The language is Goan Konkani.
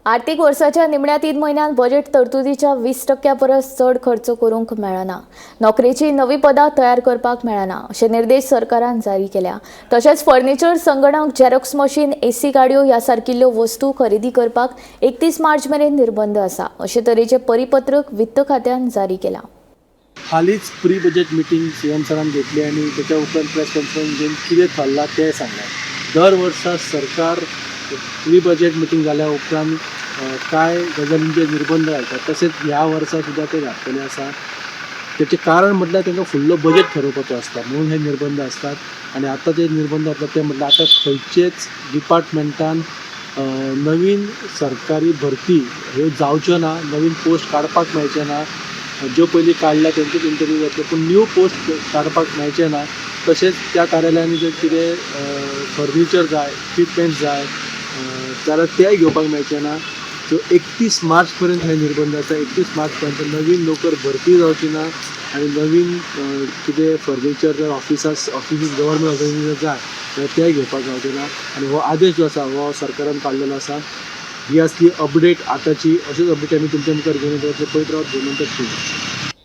आर्थिक वर्साच्या निमण्या 3 म्हयन्यांत बजेट तरतुदीच्या 20% परस चड खर्च करूंक मेळना, नोकरेची नवी पदां तयार करपाक मेळना अशे निर्देश सरकारान जारी केल्या. तशेंच फर्निचर, संगणक, झेरॉक्स मशीन, एसी गाडयो ह्या सारकिल्ल्यो वस्तू खरेदी करपाक 31 मार्च मेरेन निर्बंध आसा अशे तरेचे परिपत्रक वित्त खात्यान जारी केलां. हालींच प्री बजेट मिटींग सीएम सरान घेतली आनी तेच्या उपरांत प्रेस कॉन्फरन्स घेवन कितें थारलां तें सांगलें. दर वर्सा सरकार प्री बजेट मिटींग जाल्या उपरांत कांय गजालींचेर निर्बंध घालतात, तशेंच ह्या वर्सा सुद्दां ते घातलेले आसा. तेचें कारण म्हटल्यार तांकां फुडलो बजेट थारोवपाचो आसता म्हणून हे निर्बंध आसतात. आनी आतां जे निर्बंध घातला ते म्हटल्यार आतां खंयचेच डिपार्टमेंटान नवीन सरकारी भरती ह्यो जावच्यो ना, नवीन पोस्ट काडपाक मेळचे ना. ज्यो पयलीं काडल्या तेंचेच इंटरव्यू जातले, पूण न्यू पोस्ट काडपाक मेळचे ना. तशेंच त्या कार्यालयांनी जर कितें फर्निचर जाय, इक्विपमेंट जाय जाल्यार तेय घेवपाक मेळचे ना. सो 31 मार्च पर्यंत हे निर्बंध आसा. 31 मार्च पर्यंत नवीन नोकर भरती जावची ना आनी नवीन कितें फर्निचर जर ऑफिसीस, गव्हर्मेंट ऑफिसीस जाय जाल्यार तेय घेवपाक गावचे ना. आनी हो आदेश जो आसा हो सरकारान काडलेलो आसा. ही आसली अपडेट आतांची. अशेंच अपडेट आमी तुमच्या मुखार घेवन येतले. पळयत रावत गोमंतक टीव्ही.